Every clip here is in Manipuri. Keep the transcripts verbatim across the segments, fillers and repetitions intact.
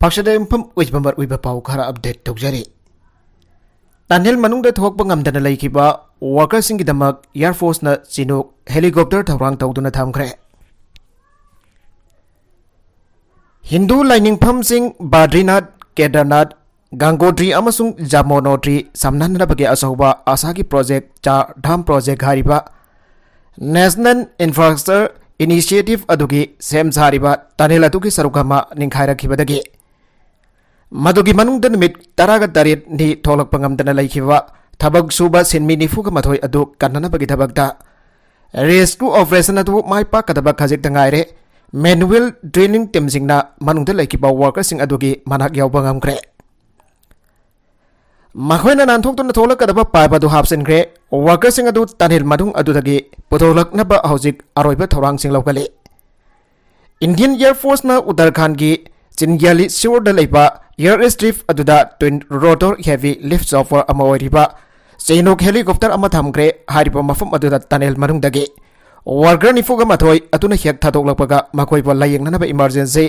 ꯄꯥꯛꯁꯗ ꯌꯨꯝꯐꯝ ꯑꯣꯏꯕ ꯃꯔꯨꯑꯣꯏꯕ ꯄꯥꯎ ꯈꯔ ꯑꯞꯗꯦꯠ ꯇꯧꯖꯔꯤ꯫ ꯇꯅꯦꯜ ꯃꯅꯨꯡꯗ ꯊꯣꯛꯄ ꯉꯝꯗꯅ ꯂꯩꯈꯤꯕ ꯋꯥꯔꯀꯔꯁꯤꯡꯒꯤꯗꯃꯛ ꯑꯦꯌꯔ ꯐꯣꯔꯁꯅ ꯆꯤꯅꯣꯛ ꯍꯦꯂꯤꯀꯣꯞꯇꯔ ꯊꯧꯔꯥꯡ ꯇꯧꯗꯨꯅ ꯊꯝꯈ꯭ꯔꯦ꯫ ꯍꯤꯟꯗꯨ ꯂꯥꯏꯅꯤꯡꯐꯝꯁꯤꯡ ꯕꯗ꯭ꯔꯤꯅꯥꯊ, ꯀꯦꯗꯔꯅꯥꯊ, ꯒꯪꯒꯣꯇ꯭ꯔꯤ ꯑꯃꯁꯨꯡ ꯖꯃꯣꯅꯣꯇ꯭ꯔꯤ ꯁꯝꯅꯍꯟꯅꯕꯒꯤ ꯑꯆꯧꯕ ꯑꯁꯥꯒꯤ ꯄ꯭ꯔꯣꯖꯦꯛ ꯆꯥꯔ ꯙꯥꯝ ꯄ꯭ꯔꯣꯖꯦꯛ ꯍꯥꯏꯔꯤꯕ ꯅꯦꯁꯅꯦꯜ ꯏꯟꯐ꯭ꯔꯥꯁ꯭ꯇ꯭ꯔꯛꯆꯔ ꯏꯅꯤꯁꯤꯌꯦꯇꯤꯚ ꯑꯗꯨꯒꯤ ꯁꯦꯝ ꯁꯥꯔꯤꯕ ꯇꯅꯦꯜ ꯑꯗꯨꯒꯤ ꯁꯔꯨꯛ ꯑꯃ ꯅꯤꯡꯈꯥꯏꯔꯛꯈꯤꯕꯗꯒꯤ ꯃꯗꯨꯒꯤ ꯃꯅꯨꯡꯗ ꯅꯨꯃꯤꯠ ꯇꯔꯥꯒ ꯇꯔꯦꯠꯅꯤ ꯊꯣꯛꯂꯛꯄ ꯉꯝꯗꯅ ꯂꯩꯈꯤꯕ ꯊꯕꯛ ꯁꯨꯕ ꯁꯤꯟꯃꯤ ꯅꯤꯐꯨꯒ ꯃꯥꯊꯣꯏ ꯑꯗꯨ ꯀꯟꯅꯅꯕꯒꯤ ꯊꯕꯛꯇ ꯔꯦꯁꯀ꯭ꯌꯨ ꯑꯣꯄꯔꯦꯁꯟ ꯑꯗꯨ ꯃꯥꯏ ꯄꯥꯛꯀꯗꯕ ꯈꯖꯤꯛꯇ ꯉꯥꯏꯔꯦ꯫ ꯃꯦꯅꯨꯑꯦꯜ ꯗ꯭ꯔꯤꯂꯤꯡ ꯇꯤꯝꯁꯤꯡꯅ ꯃꯅꯨꯡꯗ ꯂꯩꯈꯤꯕ ꯋꯥꯔꯀꯔꯁꯤꯡ ꯑꯗꯨꯒꯤ ꯃꯅꯥꯛ ꯌꯧꯕ ꯉꯝꯈ꯭ꯔꯦ꯫ ꯃꯈꯣꯏꯅ ꯅꯥꯟꯊꯣꯛꯇꯨꯅ ꯊꯣꯛꯂꯛꯀꯗꯕ ꯄꯥꯏꯞ ꯑꯗꯨ ꯍꯥꯞꯆꯤꯟꯈ꯭ꯔꯦ꯫ ꯋꯥꯔꯀꯔꯁꯤꯡ ꯑꯗꯨ ꯇꯅꯦꯜ ꯃꯅꯨꯡ ꯑꯗꯨꯗꯒꯤ ꯄꯨꯊꯣꯛꯂꯛꯅꯕ ꯍꯧꯖꯤꯛ ꯑꯔꯣꯏꯕ ꯊꯧꯔꯥꯡꯁꯤꯡ ꯂꯧꯈꯠꯂꯤ꯫ ꯏꯟꯗꯤꯌꯟ ꯑꯦꯌꯔ ꯐꯣꯔꯁꯅ ꯎꯠꯇꯔꯈꯥꯟꯒꯤ ꯆꯤꯟꯒ꯭ꯌꯥꯂꯤ ꯁꯤꯌꯣꯔꯗ ꯂꯩꯕ ꯑꯦꯌꯔ ꯏꯁꯇ꯭ꯔꯤꯞ ꯑꯗꯨꯗ ꯇ꯭ꯋꯤꯟ ꯔꯣꯇꯣꯔ ꯍꯦꯚꯤ ꯂꯤꯐ ꯆꯣꯄꯔ ꯑꯃ ꯑꯣꯏꯔꯤꯕ ꯆꯦꯅꯣꯛ ꯍꯦꯂꯤꯀꯣꯞꯇꯔ ꯑꯃ ꯊꯝꯈ꯭ꯔꯦ꯫ ꯍꯥꯏꯔꯤꯕ ꯃꯐꯝ ꯑꯗꯨꯗ ꯇꯅꯦꯜ ꯃꯅꯨꯡꯗꯒꯤ ꯋꯥꯔꯀꯔ ꯅꯤꯐꯨꯒ ꯃꯥꯊꯣꯏ ꯑꯗꯨꯅ ꯍꯦꯛ ꯊꯥꯗꯣꯛꯂꯛꯄꯒ ꯃꯈꯣꯏꯕꯨ ꯂꯥꯌꯦꯡꯅꯅꯕ ꯏꯃꯔꯖꯦꯟꯁꯤ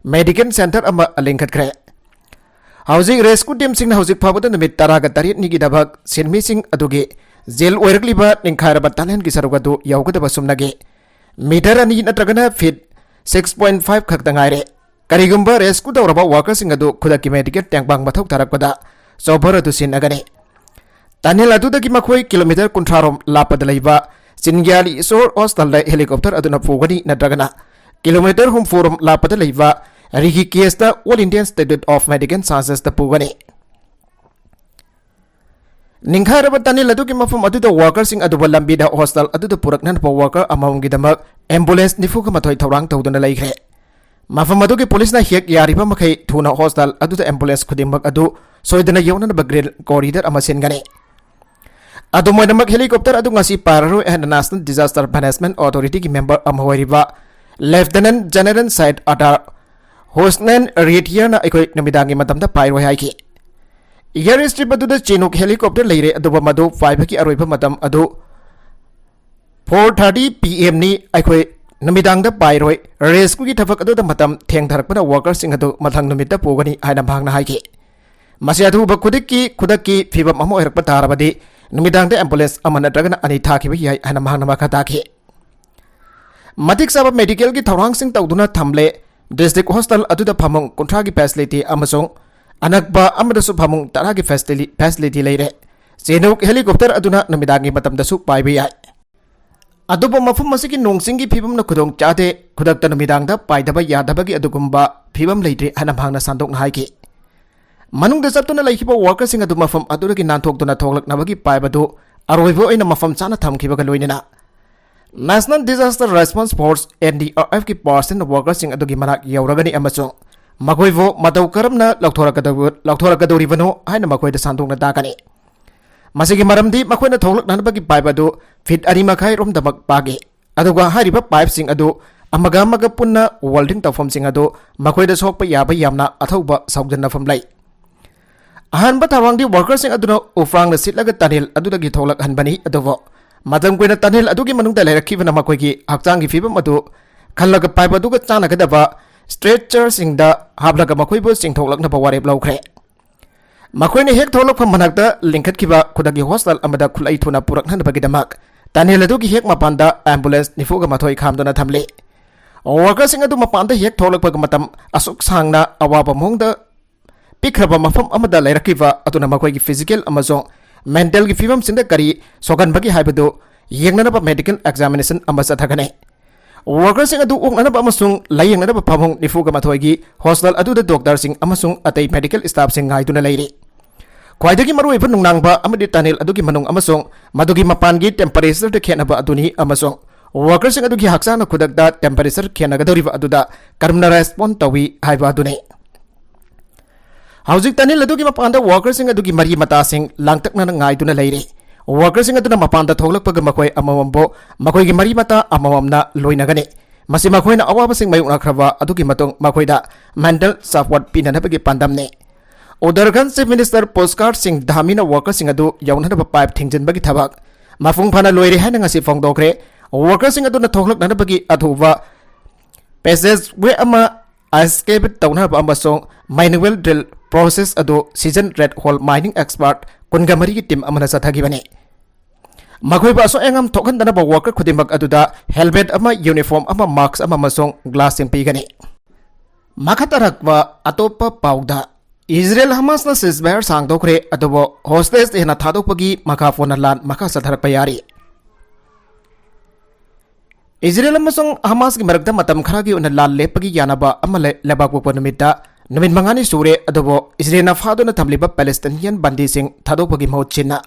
ꯃꯦꯗꯤꯀꯦꯜ ꯁꯦꯟꯇꯔ ꯑꯃ ꯂꯤꯡꯈꯠꯈ꯭ꯔꯦ꯫ ꯍꯧꯖꯤꯛ ꯔꯦꯁꯀ꯭ꯌꯨ ꯇꯤꯝꯁꯤꯡꯅ ꯍꯧꯖꯤꯛ ꯐꯥꯎꯕꯗ ꯅꯨꯃꯤꯠ ꯇꯔꯥꯒ ꯇꯔꯦꯠꯅꯤꯒꯤꯗꯃꯛ ꯁꯤꯟꯃꯤꯁꯤꯡ ꯑꯗꯨꯒꯤ ꯖꯦꯜ ꯑꯣꯏꯔꯛꯂꯤꯕ ꯅꯤꯡꯈꯥꯏꯔꯕ ꯇꯅꯦꯜꯒꯤ ꯁꯔꯨꯛ ꯑꯗꯨ ꯌꯧꯒꯗꯕ ꯁꯨꯞꯅꯒꯤ ꯃꯤꯇꯔ ꯑꯅꯤ ꯅꯠꯇ꯭ꯔꯒꯅ ꯐꯤꯠ ꯁꯤꯛꯁ ꯄꯣꯏꯟ ꯐꯥꯏꯚ ꯈꯛꯇ ꯉꯥꯏꯔꯦ꯫ ꯀꯔꯤꯒꯨꯝꯕ ꯔꯦꯁꯀ꯭ꯌꯨ ꯇꯧꯔꯕ ꯋꯥꯔꯀꯔꯁꯤꯡ ꯑꯗꯨ ꯈꯨꯗꯛꯀꯤ ꯃꯦꯗꯤꯀꯦꯜ ꯇꯦꯡꯕꯥꯡ ꯃꯊꯧ ꯇꯥꯔꯛꯄꯗ ꯆꯣꯄꯔ ꯑꯗꯨ ꯁꯤꯟꯅꯒꯅꯤ꯫ ꯇꯅꯦꯜ ꯑꯗꯨꯗꯒꯤ ꯃꯈꯣꯏ ꯀꯤꯂꯣꯃꯤꯇꯔ ꯀꯨꯟꯊ꯭ꯔꯥ ꯔꯣꯝ ꯂꯥꯞꯄꯗ ꯂꯩꯕ ꯆꯤꯟꯒ꯭ꯌꯥꯂꯤ ꯏꯁꯣꯔ ꯍꯣꯁꯇꯦꯜꯗ ꯍꯦꯂꯤꯀꯣꯞꯇꯔ ꯑꯗꯨꯅ ꯄꯨꯒꯅꯤ, ꯅꯠꯇ꯭ꯔꯒꯅ ꯀꯤꯂꯣꯃꯤꯇꯔ ꯍꯨꯝꯐꯨ ꯔꯣꯝ ꯂꯥꯞꯄꯗ ꯂꯩꯕ ꯔꯤꯒꯤꯀꯦꯁꯇ all Indian institute of medical ꯁꯥꯏꯟꯁꯦꯁꯇ ꯄꯨꯒꯅꯤ꯫ ꯅꯤꯡꯈꯥꯏꯔꯕ ꯇꯅꯦꯜ ꯑꯗꯨꯒꯤ ꯃꯐꯝ ꯑꯗꯨꯗ ꯋꯥꯔꯀꯔꯁꯤꯡ ꯑꯗꯨꯕꯨ ꯂꯝꯕꯤꯗ ꯍꯣꯁꯇꯦꯜ ꯑꯗꯨꯗ ꯄꯨꯔꯛꯅꯅꯕ ꯋꯥꯔꯀꯔ ꯑꯃꯃꯝꯒꯤꯗꯃꯛ ꯑꯦꯝꯕꯨꯂꯦꯟꯁ ꯅꯤꯐꯨꯒ ꯃꯥꯊꯣꯏ ꯊꯧꯔꯥꯡ ꯇꯧꯗꯨꯅ ꯂꯩꯈ꯭ꯔꯦ꯫ ꯃꯐꯝ ꯑꯗꯨꯒꯤ ꯄꯨꯂꯤꯁꯅ ꯍꯦꯛ ꯌꯥꯔꯤꯕ ꯃꯈꯩ ꯊꯨꯅ ꯍꯣꯁꯇꯦꯜ ꯑꯗꯨꯗ ꯑꯦꯝꯕꯨꯂꯦꯟꯁ ꯈꯨꯗꯤꯡꯃꯛ ꯑꯗꯨ ꯁꯣꯏꯗꯅ ꯌꯧꯅꯅꯕ ꯒ꯭ꯔꯤꯟ ꯀꯣꯔꯤꯗꯣꯔ ꯑꯃ ꯁꯤꯟꯒꯅꯤ꯫ ꯑꯗꯨꯝ ꯑꯣꯏꯅꯃꯛ, ꯍꯦꯂꯤꯀꯣꯞꯇꯔ ꯑꯗꯨ ꯉꯁꯤ ꯄꯥꯏꯔꯔꯣꯏ ꯍꯥꯏꯅ ꯅꯦꯁꯅꯦꯜ ꯗꯤꯖꯥꯁꯇꯔ ꯃꯦꯅꯦꯖꯃꯦꯟꯠ ꯑꯣꯊꯣꯔꯤꯇꯤꯒꯤ ꯃꯦꯝꯕꯔ ꯑꯃ ꯑꯣꯏꯔꯤꯕ ꯂꯦꯐꯇꯦꯅꯦꯟꯠ ꯖꯦꯅꯔꯦꯜ ꯁꯌꯦꯗ ꯑꯇꯥꯔ ꯍꯨꯁꯅꯦꯟ ꯔꯦꯇꯤꯌꯔꯅ ꯑꯩꯈꯣꯏ ꯅꯨꯃꯤꯗꯥꯡꯒꯤ ꯃꯇꯝꯗ ꯄꯥꯏꯔꯣꯏ ꯍꯥꯏꯈꯤ꯫ ꯑꯦꯌꯔ ꯏꯁꯇ꯭ꯔꯤꯞ ꯑꯗꯨꯗ ꯆꯤꯅꯨꯛ ꯍꯦꯂꯤꯀꯣꯞꯇꯔ ꯂꯩꯔꯦ, ꯑꯗꯨꯕꯨ ꯃꯗꯨ ꯄꯥꯏꯕꯒꯤ ꯑꯔꯣꯏꯕ ꯃꯇꯝ ꯑꯗꯨ ꯐꯣꯔ ꯊꯥꯔꯇꯤ ꯄꯤ ꯑꯦꯝꯅꯤ꯫ ꯑꯩꯈꯣꯏ ꯅꯨꯃꯤꯗꯥꯡꯗ ꯄꯥꯏꯔꯣꯏ, rescue ꯒꯤ ꯊꯕꯛ ꯑꯗꯨꯗ ꯃꯇꯝ ꯊꯦꯡꯊꯔꯛꯄꯅ worker ꯁꯤꯡ ꯑꯗꯨ ꯃꯊꯪ ꯅꯨꯃꯤꯠꯇ ꯄꯨꯒꯅꯤ ꯍꯥꯏꯅ ꯃꯍꯥꯛꯅ ꯍꯥꯏꯈꯤ꯫ ꯃꯁꯤ ꯑꯊꯨꯕ ꯈꯨꯗꯛꯀꯤ, ꯈꯨꯗꯛꯀꯤ ꯐꯤꯕꯝ ꯑꯃ ꯑꯣꯏꯔꯛꯄ ꯇꯥꯔꯕꯗꯤ ꯅꯨꯃꯤꯗꯥꯡꯗ ambulance ꯑꯃ ꯅꯠꯇ꯭ꯔꯒꯅ ꯑꯅꯤ ꯊꯥꯈꯤꯕ ꯌꯥꯏ ꯍꯥꯏꯅ ꯃꯍꯥꯛꯅ ꯃꯈꯥ ꯇꯥꯈꯤ꯫ ꯃꯇꯤꯛ ꯆꯥꯕ medical ꯒꯤ ꯊꯧꯔꯥꯡꯁꯤꯡ ꯇꯧꯗꯨꯅ ꯊꯝꯂꯦ꯫ District hospital ꯑꯗꯨꯗ ꯐꯃꯨꯡ ꯀꯨꯟꯊ꯭ꯔꯥꯒꯤ facility ꯑꯃꯁꯨꯡ ꯑꯅꯛꯄ ꯑꯃꯗꯁꯨ ꯐꯃꯨꯡ ꯇꯔꯥꯒꯤ facility, facility ꯂꯩꯔꯦ꯫ Chinook helicopter ꯑꯗꯨꯅ ꯅꯨꯃꯤꯗꯥꯡꯒꯤ ꯃꯇꯝꯗꯁꯨ ꯄꯥꯏꯕ ꯌꯥꯏ꯫ ꯑꯗꯨꯕꯨ ꯃꯐꯝ ꯑꯁꯤꯒꯤ ꯅꯣꯡ ꯆꯤꯡꯒꯤ ꯐꯤꯕꯝꯅ ꯈꯨꯗꯣꯡ ꯆꯥꯗꯦ, ꯈꯨꯗꯛꯇ ꯅꯨꯃꯤꯗꯥꯡꯗ ꯄꯥꯏꯗꯕ ꯌꯥꯗꯕꯒꯤ ꯑꯗꯨꯒꯨꯝꯕ ꯐꯤꯕꯝ ꯂꯩꯇ꯭ꯔꯤ ꯍꯥꯏꯅ ꯃꯍꯥꯛꯅ ꯁꯟꯗꯣꯛꯅ ꯍꯥꯏꯈꯤ꯫ ꯃꯅꯨꯡꯗ ꯆꯠꯇꯨꯅ ꯂꯩꯈꯤꯕ worker ꯁꯤꯡ ꯑꯗꯨ ꯃꯐꯝ ꯑꯗꯨꯗꯒꯤ ꯅꯥꯟꯊꯣꯛꯇꯨꯅ ꯊꯣꯛꯂꯛꯅꯕꯒꯤ ꯄꯥꯏꯞ ꯑꯗꯨ ꯑꯔꯣꯏꯕ ꯑꯣꯏꯅ ꯃꯐꯝ ꯆꯥꯅ ꯊꯝꯈꯤꯕꯒ ꯂꯣꯏꯅꯅ National Disaster Response Force, N D R F ꯀꯤ personnel worker ꯁꯤꯡ ꯑꯗꯨꯒꯤ ꯃꯅꯥꯛ ꯌꯧꯔꯒꯅꯤ ꯑꯃꯁꯨꯡ ꯃꯈꯣꯏꯕꯨ ꯃꯇꯧ ꯀꯔꯝꯅ ꯂꯧꯊꯣꯔꯛꯀꯗꯧ-, ꯂꯧꯊꯣꯔꯛꯀꯗꯧꯔꯤꯕꯅꯣ ꯍꯥꯏꯅ ꯃꯈꯣꯏꯗ ꯁꯟꯗꯣꯛꯅ ꯇꯥꯛꯀꯅꯤ꯫ ꯃꯁꯤꯒꯤ ꯃꯔꯝꯗꯤ ꯃꯈꯣꯏꯅ ꯊꯣꯛꯂꯛꯅꯅꯕꯒꯤ ꯄꯥꯏꯞ ꯑꯗꯨ ꯐꯤꯠ ꯑꯅꯤ ꯃꯈꯥꯏ ꯔꯣꯝꯗꯃꯛ ꯄꯥꯛꯏ, ꯑꯗꯨꯒ ꯍꯥꯏꯔꯤꯕ ꯄꯥꯏꯞꯁꯤꯡ ꯑꯗꯨ ꯑꯃꯒ ꯑꯃꯒ ꯄꯨꯟꯅ welding ꯇꯧꯐꯝꯁꯤꯡ ꯑꯗꯨ ꯃꯈꯣꯏꯗ ꯁꯣꯛꯄ ꯌꯥꯕ ꯌꯥꯝꯅ ꯑꯊꯧꯕ ꯁꯧꯖꯟꯅꯐꯝ ꯂꯩ꯫ ꯑꯍꯥꯟꯕ ꯊꯧꯔꯥꯡꯗꯤ worker ꯁꯤꯡ ꯑꯗꯨꯅ ꯎꯐ꯭ꯔꯥꯡꯅ ꯁꯤꯠꯂꯒ tunnel ꯑꯗꯨꯗꯒꯤ ꯊꯣꯛꯂꯛꯍꯟꯕꯅꯤ, ꯑꯗꯨꯕꯨ ꯃꯇꯝ ꯀꯨꯏꯅ tunnel ꯑꯗꯨꯒꯤ ꯃꯅꯨꯡꯗ ꯂꯩꯔꯛꯈꯤꯕꯅ ꯃꯈꯣꯏꯒꯤ ꯍꯛꯆꯥꯡꯒꯤ ꯐꯤꯕꯝ ꯑꯗꯨ ꯈꯜꯂꯒ ꯄꯥꯏꯞ ꯑꯗꯨꯒ ꯆꯥꯟꯅꯒꯗꯕ stretcher ꯁꯤꯡꯗ ꯍꯥꯞꯂꯒ ꯃꯈꯣꯏꯕꯨ ꯆꯤꯡꯊꯣꯛꯂꯛꯅꯕ ꯋꯥꯔꯦꯞ ꯂꯧꯈ꯭ꯔꯦ꯫ ꯃꯈꯣꯏꯅ ꯍꯦꯛ ꯊꯣꯛꯂꯛꯐꯝ ꯃꯅꯥꯛꯇ ꯂꯤꯡꯈꯠꯈꯤꯕ ꯈꯨꯗꯛꯀꯤ hospital ꯑꯃꯗ ꯈꯨꯠꯂꯥꯏ ꯊꯨꯅ ꯄꯨꯔꯛꯅꯅꯕꯒꯤꯗꯃꯛ tunnel ꯑꯗꯨꯒꯤ ꯍꯦꯛ ꯃꯄꯥꯟꯗ ambulance ꯅꯤꯐꯨꯒ ꯃꯥꯊꯣꯏ ꯈꯥꯝꯗꯨꯅ ꯊꯝꯂꯤ꯫ Worker ꯁꯤꯡ ꯑꯗꯨ ꯃꯄꯥꯟꯗ ꯍꯦꯛ ꯊꯣꯛꯂꯛꯄꯒ ꯃꯇꯝ ꯑꯁꯨꯛ ꯁꯥꯡꯅ ꯑꯋꯥꯕ ꯃꯑꯣꯡꯗ ꯄꯤꯛꯈ꯭ꯔꯕ ꯃꯐꯝ ꯑꯃꯗ ꯂꯩꯔꯛꯈꯤꯕ ꯑꯗꯨꯅ ꯃꯈꯣꯏꯒꯤ physical ꯑꯃꯁꯨꯡ mental ꯒꯤ ꯐꯤꯕꯝꯁꯤꯡꯗ ꯀꯔꯤ ꯁꯣꯛꯍꯟꯕꯒꯦ ꯍꯥꯏꯕꯗꯨ ꯌꯦꯡꯅꯅꯕ medical examination ꯑꯃ ꯆꯠꯊꯒꯅꯤ꯫ Worker ꯁꯤꯡ ꯑꯗꯨ ꯑꯣꯛꯅꯅꯕ ꯑꯃꯁꯨꯡ ꯂꯥꯌꯦꯡꯅꯅꯕ ꯐꯃꯨꯡ ꯅꯤꯐꯨꯒ ꯃꯥꯊꯣꯏꯒꯤ hospital ꯑꯗꯨꯗ doctor ꯁꯤꯡ ꯑꯃꯁꯨꯡ ꯑꯇꯩ medical staff ꯁꯤꯡ ꯉꯥꯏꯗꯨꯅ ꯂꯩꯔꯤ꯫ ꯈ꯭ꯋꯥꯏꯗꯒꯤ ꯃꯔꯨꯑꯣꯏꯕ ꯅꯨꯡꯅꯥꯡꯕ ꯑꯃꯗꯤ tunnel ꯑꯗꯨꯒꯤ ꯃꯅꯨꯡ ꯑꯃꯁꯨꯡ ꯃꯗꯨꯒꯤ ꯃꯄꯥꯟꯒꯤ temperature ꯗ ꯈꯦꯠꯅꯕ ꯑꯗꯨꯅꯤ, ꯑꯃꯁꯨꯡ worker ꯁꯤꯡ ꯑꯗꯨꯒꯤ ꯍꯛꯆꯥꯡꯅ ꯈꯨꯗꯛꯇ temperature ꯈꯦꯠꯅꯒꯗꯧꯔꯤꯕ ꯑꯗꯨꯗ ꯀꯔꯝꯅ respond ꯇꯧꯏ ꯍꯥꯏꯕ ꯑꯗꯨꯅꯤ꯫ ꯍꯧꯖꯤꯛ tunnel ꯑꯗꯨꯒꯤ ꯃꯄꯥꯟꯗ worker ꯁꯤꯡ ꯑꯗꯨꯒꯤ ꯃꯔꯤ ꯃꯇꯥꯁꯤꯡ ꯂꯥꯡꯇꯛꯅꯅ ꯉꯥꯏꯗꯨꯅ ꯂꯩꯔꯤ꯫ Worker ꯁꯤꯡ ꯑꯗꯨꯅ ꯃꯄꯥꯟꯗ ꯊꯣꯛꯂꯛꯄꯒ ꯃꯈꯣꯏ ꯑꯃꯃꯝꯕꯨ ꯃꯈꯣꯏꯒꯤ ꯃꯔꯤ ꯃꯇꯥ ꯑꯃꯃꯝꯅ ꯂꯣꯏꯅꯒꯅꯤ꯫ ꯃꯁꯤ ꯃꯈꯣꯏꯅ ꯑꯋꯥꯕꯁꯤꯡ ꯃꯥꯌꯣꯛꯅꯈ꯭ꯔꯕ ꯑꯗꯨꯒꯤ ꯃꯇꯨꯡ ꯃꯈꯣꯏꯗ mental support ꯄꯤꯅꯅꯕꯒꯤ ꯄꯥꯟꯗꯝꯅꯤ꯫ Uttarakhand Chief Minister Pushkar ꯁꯤꯡ ꯙꯥꯃꯤꯅ worker ꯁꯤꯡ ꯑꯗꯨ ꯌꯧꯅꯅꯕ ꯄꯥꯏꯞ ꯊꯤꯡꯖꯤꯟꯕꯒꯤ ꯊꯕꯛ ꯃꯄꯨꯡ ꯐꯥꯅ ꯂꯣꯏꯔꯦ ꯍꯥꯏꯅ ꯉꯁꯤ ꯐꯣꯡꯗꯣꯛꯈ꯭ꯔꯦ꯫ ꯋꯥꯔꯀꯔꯁꯤꯡ ꯑꯗꯨꯅ ꯊꯣꯛꯂꯛꯅꯅꯕꯒꯤ ꯑꯊꯨꯕ ꯄꯦꯁꯦꯖ ꯋꯦ ꯑꯃ ꯑꯦꯛꯁꯀꯦꯚꯦꯠ ꯇꯧꯅꯕ ꯑꯃꯁꯨꯡ ꯃꯦꯅꯨꯑꯦꯜ ꯗ꯭ꯔꯤꯜ ꯄ꯭ꯔꯣꯁꯦꯁ ꯑꯗꯨ ꯁꯤꯖꯟ ꯔꯦꯗ ꯍꯣꯜ ꯃꯥꯏꯅꯤꯡ ꯑꯦꯛꯁꯄꯔꯠ ꯀꯨꯟꯒ ꯃꯔꯤꯒꯤ ꯇꯤꯝ ꯑꯃꯅ ꯆꯠꯊꯈꯤꯕꯅꯤ꯫ ꯃꯈꯣꯏꯕꯨ ꯑꯁꯣꯛ ꯑꯉꯥꯝ ꯊꯣꯛꯍꯟꯗꯅꯕ ꯋꯥꯔꯀꯔ ꯈꯨꯗꯤꯡꯃꯛ ꯑꯗꯨꯗ ꯍꯦꯜꯃꯦꯠ ꯑꯃ, ꯌꯨꯅꯤꯐꯣꯔꯝ ꯑꯃ, ꯃꯥꯁꯛ ꯑꯃ ꯑꯃꯁꯨꯡ ꯒ꯭ꯂꯥꯁꯁꯤꯡ ꯄꯤꯒꯅꯤ꯫ ꯃꯈꯥ ꯇꯥꯔꯛꯄ ꯑꯇꯣꯞꯄ ꯄꯥꯎꯗ, ꯏꯖꯔꯦꯜ ꯍꯃꯥꯁꯅ ꯁꯤꯖꯐꯥꯌꯔ ꯁꯥꯡꯗꯣꯛꯈ꯭ꯔꯦ, ꯑꯗꯨꯕꯨ ꯍꯣꯁꯇꯦꯖ ꯍꯦꯟꯅ ꯊꯥꯗꯣꯛꯄꯒꯤ ꯃꯈꯥ ꯄꯣꯟꯅ ꯂꯥꯟ ꯃꯈꯥ ꯆꯠꯊꯔꯛꯄ ꯌꯥꯔꯤ꯫ ꯏꯖꯔꯦꯜ ꯑꯃꯁꯨꯡ ꯍꯃꯥꯁꯀꯤ ꯃꯔꯛꯇ ꯃꯇꯝ ꯈꯔꯒꯤ ꯑꯣꯏꯅ ꯂꯥꯟ ꯂꯦꯞꯄꯒꯤ ꯌꯥꯅꯕ ꯑꯃ ꯂꯩ꯫ ꯂꯩꯕꯥꯛꯄꯣꯛꯄ ꯅꯨꯃꯤꯠꯇ ꯅꯨꯃꯤꯠ ꯃꯉꯥꯅꯤ ꯁꯨꯔꯦ, ꯑꯗꯨꯕꯨ ꯏꯖꯔꯦꯜꯅ ꯐꯥꯗꯨꯅ ꯊꯝꯂꯤꯕ ꯄꯦꯂꯦꯁꯇꯤꯅꯤꯌꯟ ꯕꯟꯗꯤꯁꯤꯡ ꯊꯥꯗꯣꯛꯄꯒꯤ ꯃꯍꯨꯠ ꯁꯤꯟꯅ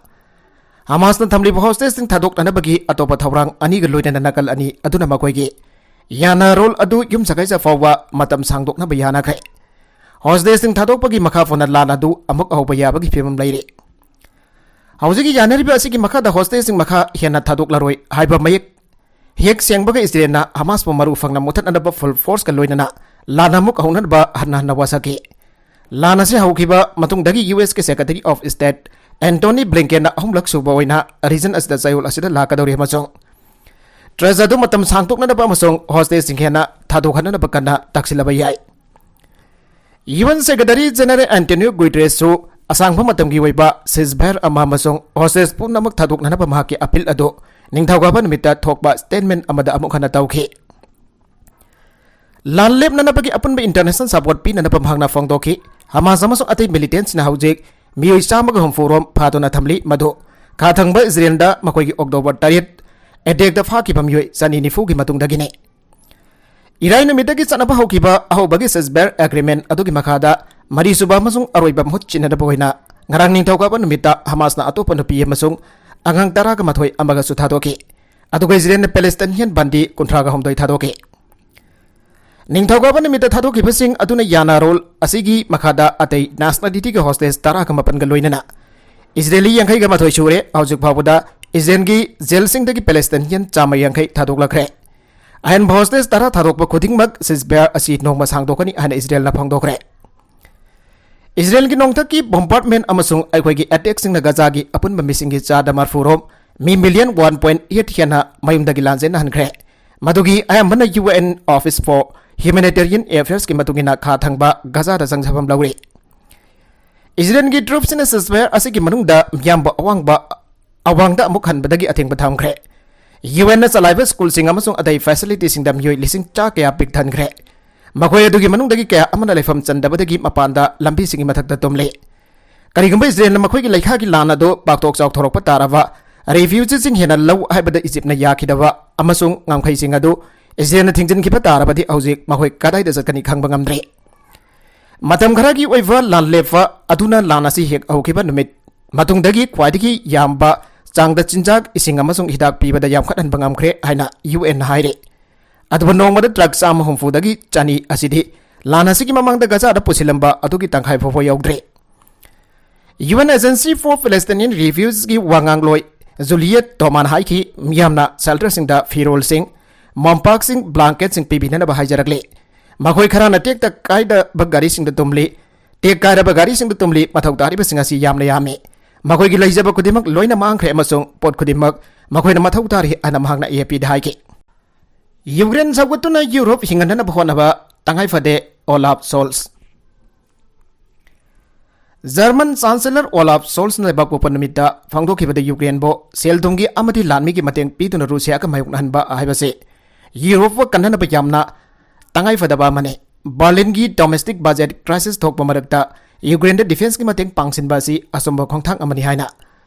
ꯍꯃꯥꯁꯅ ꯊꯝꯂꯤꯕ ꯍꯣꯁꯇꯦꯖꯁꯤꯡ ꯊꯥꯗꯣꯛꯅꯅꯕꯒꯤ ꯑꯇꯣꯞꯄ ꯊꯧꯔꯥꯡ ꯑꯅꯤꯒ ꯂꯣꯏꯅꯅ ꯅꯥꯀꯜ ꯑꯅꯤ ꯑꯗꯨꯅ ꯃꯈꯣꯏꯒꯤ ꯌꯥꯅꯔꯣꯜ ꯑꯗꯨ ꯌꯨꯝꯁꯀꯩꯁ ꯐꯥꯎꯕ ꯃꯇꯝ ꯁꯥꯡꯗꯣꯛꯅꯕ ꯌꯥꯅꯈ꯭ꯔꯦ꯫ ꯍꯣꯁꯇꯦꯖꯁꯤꯡ ꯊꯥꯗꯣꯛꯄꯒꯤ ꯃꯈꯥ ꯄꯣꯟꯅ ꯂꯥꯟ ꯑꯗꯨ ꯑꯃꯨꯛ ꯍꯧꯕ ꯌꯥꯕꯒꯤ ꯐꯤꯕꯝ ꯂꯩꯔꯤ꯫ ꯍꯧꯖꯤꯛꯀꯤ ꯌꯥꯅꯔꯤꯕ ꯑꯁꯤꯒꯤ ꯃꯈꯥꯗ ꯍꯣꯁꯇꯦꯖꯁꯤꯡ ꯃꯈꯥ ꯍꯦꯟꯅ ꯊꯥꯗꯣꯛꯂꯔꯣꯏ ꯍꯥꯏꯕ ꯃꯌꯦꯛ ꯍꯦꯛ ꯁꯦꯡꯕꯒ ꯏꯖꯔꯦꯜꯅ ꯍꯃꯥꯁꯄꯨ ꯃꯔꯨ ꯐꯪꯅ ꯃꯨꯊꯠꯅꯅꯕ ꯐꯨꯜ ꯐꯣꯔꯁꯀ ꯂꯣꯏꯅꯅ ꯂꯥꯟ ꯑꯃꯨꯛ ꯍꯧꯅꯅꯕ ꯍꯟꯅ ꯍꯟꯅ ꯋꯥꯁꯛꯈꯤ꯫ ꯂꯥꯟ ꯑꯁꯤ ꯍꯧꯈꯤꯕ ꯃꯇꯨꯡꯗꯒꯤ ꯌꯨ ꯑꯦꯁꯀꯤ ꯁꯦꯀ꯭ꯔꯦꯇꯔꯤ ꯑꯣꯐ ꯁ꯭ꯇꯦꯠ ꯑꯦꯟꯇꯣꯅꯤ ꯕ꯭ꯂꯤꯡꯀꯦꯟꯅ ꯑꯍꯨꯝꯂꯛ ꯁꯨꯕ ꯑꯣꯏꯅ ꯔꯤꯖꯟ ꯑꯁꯤꯗ ꯆꯌꯣꯜ ꯑꯁꯤꯗ ꯂꯥꯛꯀꯗꯧꯔꯤ ꯑꯃꯁꯨꯡ ꯇ꯭ꯔꯦꯖ ꯑꯗꯨ ꯃꯇꯝ ꯁꯥꯡꯗꯣꯛꯅꯅꯕ ꯑꯃꯁꯨꯡ ꯍꯣꯁꯇꯦꯖꯁꯤꯡ ꯍꯦꯟꯅ ꯊꯥꯗꯣꯛꯍꯟꯅꯅꯕ ꯀꯟꯅ ꯇꯛꯁꯤꯜꯂꯕ ꯌꯥꯏ꯫ U N secretary general Antonio ꯒꯨꯇꯦꯔꯦꯁꯁꯨ ꯑꯁꯥꯡꯕ ꯃꯇꯝꯒꯤ ꯑꯣꯏꯕ ꯁꯤꯖꯐꯥꯌꯔ ꯑꯃ ꯑꯃꯁꯨꯡ ꯍꯣꯁꯇꯦꯖ ꯄꯨꯝꯅꯃꯛ ꯊꯥꯗꯣꯛꯅꯅꯕ ꯃꯍꯥꯛꯀꯤ ꯑꯄꯤꯜ ꯑꯗꯨ ꯅꯤꯡꯊꯧꯀꯥꯕ ꯅꯨꯃꯤꯠꯇ ꯊꯣꯛꯄ ꯁ꯭ꯇꯦꯠꯃꯦꯟ ꯑꯃꯗ ꯑꯃꯨꯛ ꯍꯟꯅ ꯇꯧꯈꯤ꯫ ꯂꯥꯟ ꯂꯦꯞꯅꯅꯕꯒꯤ ꯑꯄꯨꯟꯕ ꯏꯟꯇꯔꯅꯦꯁꯅꯦꯜ ꯁꯄꯣꯔꯠ ꯄꯤꯅꯅꯕ ꯃꯍꯥꯛꯅ ꯐꯣꯡꯗꯣꯛꯈꯤ꯫ ꯍꯃꯥꯁ ꯑꯃꯁꯨꯡ ꯑꯇꯩ ꯃꯤꯂꯤꯇꯦꯟꯠꯁꯤꯡꯅ ꯍꯧꯖꯤꯛ ꯃꯤꯑꯣꯏ ꯆꯥꯝꯃꯒ ꯍꯨꯝꯐꯨ ꯔꯣꯝ ꯐꯥꯗꯨꯅ ꯊꯝꯂꯤ, ꯃꯗꯨ ꯈꯥ ꯊꯪꯕ ꯏꯖꯔꯦꯜꯗ ꯃꯈꯣꯏꯒꯤ ꯑꯣꯛꯇꯣꯕꯔ ꯇꯔꯦꯠ ꯑꯦꯇꯦꯛꯇ ꯐꯥꯈꯤꯕ ꯃꯤꯑꯣꯏ ꯆꯅꯤ ꯅꯤꯐꯨꯒꯤ ꯃꯇꯨꯡꯗꯒꯤꯅꯤ꯫ ꯏꯔꯥꯏ ꯅꯨꯃꯤꯠꯇꯒꯤ ꯆꯠꯅꯕ ꯍꯧꯈꯤꯕ ꯑꯍꯧꯕꯒꯤ ꯁꯤꯖꯐꯥꯌꯔ ꯑꯦꯒ꯭ꯔꯤꯃꯦꯟ ꯑꯗꯨꯒꯤ ꯃꯈꯥꯗ ꯃꯔꯤꯁꯨꯕ ꯑꯃꯁꯨꯡ ꯑꯔꯣꯏꯕ ꯃꯍꯨꯠ ꯁꯤꯟꯅꯅꯕ ꯑꯣꯏꯅ ꯉꯔꯥꯡ ꯅꯤꯡꯊꯧꯀꯥꯕ ꯅꯨꯃꯤꯠꯇ ꯍꯃꯥꯁꯅ ꯑꯇꯣꯞꯄ ꯅꯨꯄꯤ ꯑꯃꯁꯨꯡ ꯑꯉꯥꯡ ꯇꯔꯥꯒ ꯃꯥꯊꯣꯏ ꯑꯃꯒꯁꯨ ꯊꯥꯗꯣꯛꯈꯤ꯫ ꯑꯗꯨꯒ ꯏꯖꯔꯦꯜꯅ ꯄꯦꯂꯦꯁꯇꯥꯏꯅꯤꯌꯟ ꯕꯟꯗꯤ ꯀꯨꯟꯊ꯭ꯔꯥꯒ ꯍꯨꯝꯗꯣꯏ ꯊꯥꯗꯣꯛꯈꯤ꯫ ꯅꯤꯡꯊꯧꯀꯥꯕ ꯅꯨꯃꯤꯠꯇ ꯊꯥꯗꯣꯛꯈꯤꯕꯁꯤꯡ ꯑꯗꯨꯅ ꯌꯥꯅꯔꯣꯜ ꯑꯁꯤꯒꯤ ꯃꯈꯥꯗ ꯑꯇꯩ ꯅꯦꯁꯅꯦꯂꯤꯇꯤꯒꯤ ꯍꯣꯁꯇꯦꯖ ꯇꯔꯥꯒ ꯃꯥꯄꯟꯒ ꯂꯣꯏꯅꯅ ꯏꯖꯔꯦꯂꯤ ꯌꯥꯡꯈꯩꯒ ꯃꯥꯊꯣꯏ ꯁꯨꯔꯦ꯫ ꯍꯧꯖꯤꯛ ꯐꯥꯎꯕꯗ ꯏꯖꯔꯦꯜꯒꯤ ꯖꯦꯜꯁꯤꯡꯗꯒꯤ ꯄꯦꯂꯦꯁꯇꯥꯏꯅꯤꯌꯟ ꯆꯥꯝꯃ ꯌꯥꯡꯈꯩ ꯊꯥꯗꯣꯛꯂꯛꯈ꯭ꯔꯦ꯫ ꯑꯍꯦꯟꯕ ꯍꯣꯁꯇꯦꯖ ꯇꯔꯥ ꯊꯥꯗꯣꯛꯄ ꯈꯨꯗꯤꯡꯃꯛ ꯁꯤꯖꯐꯥꯌꯔ ꯑꯁꯤ ꯅꯣꯡꯃ ꯁꯥꯡꯗꯣꯛꯀꯅꯤ ꯍꯥꯏꯅ ꯏꯖꯔꯦꯜꯅ ꯐꯣꯡꯗꯣꯛꯈ꯭ꯔꯦ꯫ ꯏꯖꯔꯦꯜꯒꯤ ꯅꯣꯡꯊꯛꯀꯤ ꯕꯣꯝꯕꯥꯔꯗꯃꯦꯟ ꯑꯃꯁꯨꯡ ꯑꯩꯈꯣꯏꯒꯤ ꯑꯦꯇꯦꯛꯁꯤꯡꯅ ꯒꯖꯥꯒꯤ ꯑꯄꯨꯟꯕ ꯃꯤꯁꯤꯡꯒꯤ ꯆꯥꯗ ꯃꯔꯐꯨ ꯔꯣꯝ ꯃꯤ ꯃꯤꯂꯤꯌꯟ ꯋꯥꯟ ꯄꯣꯏꯟ ꯑꯩꯠ ꯍꯦꯟꯅ ꯃꯌꯨꯝꯗꯒꯤ ꯂꯥꯟꯖꯦꯟꯅꯍꯟꯈ꯭ꯔꯦ꯫ ꯃꯗꯨꯒꯤ ꯑꯌꯥꯝꯕꯅ U N Office for Humanitarian Affairs ꯀꯤ ꯃꯇꯨꯡ ꯏꯟꯅ ꯈꯥ ꯊꯪꯕ ꯒꯖꯥꯗ ꯆꯪꯖꯐꯝ ꯂꯧꯔꯤ꯫ ꯏꯖꯔꯦꯜꯒꯤ troops ꯁꯤꯡꯅ ceasefire ꯑꯁꯤꯒꯤ ꯃꯅꯨꯡꯗ ꯃꯤꯌꯥꯝꯕꯨ ꯑꯋꯥꯡꯕ, ꯑꯋꯥꯡꯗ ꯑꯃꯨꯛ ꯍꯟꯕꯗꯒꯤ ꯑꯊꯤꯡꯕ ꯊꯝꯈ꯭ꯔꯦ꯫ ꯌꯨ ꯑꯦꯟꯅ ꯆꯂꯥꯏꯕ ꯁ꯭ꯀꯨꯜꯁꯤꯡ ꯑꯃꯁꯨꯡ ꯑꯇꯩ facility ꯁꯤꯡꯗ ꯃꯤꯑꯣꯏ ꯂꯤꯁꯤꯡ ꯆꯥ ꯀꯌꯥ ꯄꯤꯛꯊꯟꯈ꯭ꯔꯦ꯫ ꯃꯈꯣꯏ ꯑꯗꯨꯒꯤ ꯃꯅꯨꯡꯗꯒꯤ ꯀꯌꯥ ꯑꯃꯅ ꯂꯩꯐꯝ ꯆꯟꯗꯕꯗꯒꯤ ꯃꯄꯥꯟꯗ ꯂꯝꯕꯤꯁꯤꯡꯒꯤ ꯃꯊꯛꯇ ꯇꯨꯝꯂꯤ꯫ ꯀꯔꯤꯒꯨꯝꯕ ꯏꯖꯔꯦꯜꯅ ꯃꯈꯣꯏꯒꯤ ꯂꯩꯈꯥꯒꯤ ꯂꯥꯟ ꯑꯗꯨ ꯄꯥꯛꯊꯣꯛ ꯆꯥꯎꯊꯣꯔꯛꯄ ꯇꯥꯔꯕ, refugee ꯁꯤꯡ ꯍꯦꯟꯅ ꯂꯧ ꯍꯥꯏꯕꯗ ꯏꯖꯤꯞꯅ ꯌꯥꯈꯤꯗꯕ ꯑꯃꯁꯨꯡ ꯉꯝꯈꯩꯁꯤꯡ ꯑꯗꯨ ꯏꯖꯔꯦꯜꯅ ꯊꯤꯡꯖꯤꯟꯈꯤꯕ ꯇꯥꯔꯕꯗꯤ ꯍꯧꯖꯤꯛ ꯃꯈꯣꯏ ꯀꯗꯥꯏꯗ ꯆꯠꯀꯅꯤ ꯈꯪꯕ ꯉꯝꯗ꯭ꯔꯤ꯫ ꯃꯇꯝ ꯈꯔꯒꯤ ꯑꯣꯏꯕ ꯂꯥꯟ ꯂꯦꯞꯄ ꯑꯗꯨꯅ ꯂꯥꯟ ꯑꯁꯤ ꯍꯦꯛ ꯍꯧꯈꯤꯕ ꯅꯨꯃꯤꯠ ꯃꯇꯨꯡꯗꯒꯤ ꯈ꯭ꯋꯥꯏꯗꯒꯤ ꯌꯥꯝꯕ ꯆꯥꯡꯗ ꯆꯤꯟꯖꯥꯛ, ꯏꯁꯤꯡ ꯑꯃꯁꯨꯡ ꯍꯤꯗꯥꯛ ꯄꯤꯕꯗ ꯌꯥꯝꯈꯠꯍꯟꯕ ꯉꯝꯈ꯭ꯔꯦ ꯍꯥꯏꯅ ꯌꯨ ꯑꯦꯟꯅ ꯍꯥꯏꯔꯤ꯫ ꯑꯗꯨꯕꯨ ꯅꯣꯡꯃꯗ ꯇ꯭ꯔꯛ ꯆꯥꯝꯃ ꯍꯨꯝꯐꯨꯗꯒꯤ ꯆꯅꯤ ꯑꯁꯤꯗꯤ ꯂꯥꯟ ꯑꯁꯤꯒꯤ ꯃꯃꯥꯡꯗ ꯒꯖꯥꯗ ꯄꯨꯁꯤꯜꯂꯝꯕ ꯑꯗꯨꯒꯤ ꯇꯪꯈꯥꯏ ꯐꯥꯎꯕ ꯌꯧꯗ꯭ꯔꯤ꯫ U N Agency for Palestinian Refugee ꯒꯤ ꯋꯥ ꯉꯥꯡꯂꯣꯏ ꯖꯨꯂꯤꯌꯦꯠ ꯇꯣꯃꯥꯟ ꯍꯥꯏꯈꯤ, ꯃꯤꯌꯥꯝꯅ shelter ꯁꯤꯡꯗ ꯐꯤꯔꯣꯜꯁꯤꯡ, ꯃꯣꯝꯄꯥꯛꯁꯤꯡ, blanket ꯁꯤꯡ ꯄꯤꯕꯤꯅꯅꯕ ꯍꯥꯏꯖꯔꯛꯂꯤ꯫ ꯃꯈꯣꯏ ꯈꯔꯅ ꯇꯦꯛꯇ ꯀꯥꯏꯗꯕ ꯒꯥꯔꯤꯁꯤꯡꯗ ꯇꯨꯝꯂꯤ꯫ ꯇꯦꯛ ꯀꯥꯏꯔꯕ ꯒꯥꯔꯤꯁꯤꯡꯗ ꯇꯨꯝꯂꯤ꯫ ꯃꯊꯧ ꯇꯥꯔꯤꯕꯁꯤꯡ ꯑꯁꯤ ꯌꯥꯝꯅ ꯌꯥꯝꯃꯤ꯫ ꯃꯈꯣꯏꯒꯤ ꯂꯩꯖꯕ ꯈꯨꯗꯤꯡꯃꯛ ꯂꯣꯏꯅ ꯃꯥꯡꯈ꯭ꯔꯦ ꯑꯃꯁꯨꯡ ꯄꯣꯠ ꯈꯨꯗꯤꯡꯃꯛ ꯃꯈꯣꯏꯅ ꯃꯊꯧ ꯇꯥꯔꯤ ꯍꯥꯏꯅ ꯃꯍꯥꯛꯅ ꯑꯦ ꯑꯦꯐ ꯄꯤꯗ ꯍꯥꯏꯈꯤ꯫ ꯌꯨꯀ꯭ꯔꯦꯟ ꯁꯧꯒꯠꯇꯨꯅ ꯌꯨꯔꯣꯞ ꯍꯤꯡꯍꯟꯅꯅꯕ ꯍꯣꯠꯅꯕ ꯇꯉꯥꯏ ꯐꯗꯦ, ꯑꯣꯂꯥꯐ ꯁꯣꯜꯁ꯫ ꯖꯔꯃꯟ ꯆꯥꯟꯁꯦꯂꯔ ꯑꯣꯂꯥꯐ ꯁꯣꯜꯁꯅ ꯂꯩꯕꯥꯛ ꯄꯣꯛꯄ ꯅꯨꯃꯤꯠꯇ ꯐꯣꯡꯗꯣꯛꯈꯤꯕꯗ ꯌꯨꯀ꯭ꯔꯦꯟꯕꯨ ꯁꯦꯜ ꯊꯨꯝꯒꯤ ꯑꯃꯗꯤ ꯂꯥꯟꯃꯤꯒꯤ ꯃꯇꯦꯡ ꯄꯤꯗꯨꯅ ꯔꯨꯁꯤꯌꯥꯒ ꯃꯥꯌꯣꯛꯅꯍꯟꯕ ꯍꯥꯏꯕꯁꯤ ꯌꯨꯔꯣꯞꯄꯨ ꯀꯟꯅꯅꯕ ꯌꯥꯝꯅ ꯇꯉꯥꯏ ꯐꯗꯕ ꯑꯃꯅꯤ꯫ ꯕꯔꯂꯤꯟꯒꯤ domestic budget crisis ꯊꯣꯛꯄ ꯃꯔꯛꯇ ꯌꯨꯀ꯭ꯔꯦꯟꯗ defence ꯀꯤ ꯃꯇꯦꯡ ꯄꯥꯡꯁꯤꯟꯕ ꯑꯁꯤ ꯑꯆꯨꯝꯕ ꯈꯣꯡꯊꯥꯡ ꯑꯃꯅꯤ ꯍꯥꯏꯅ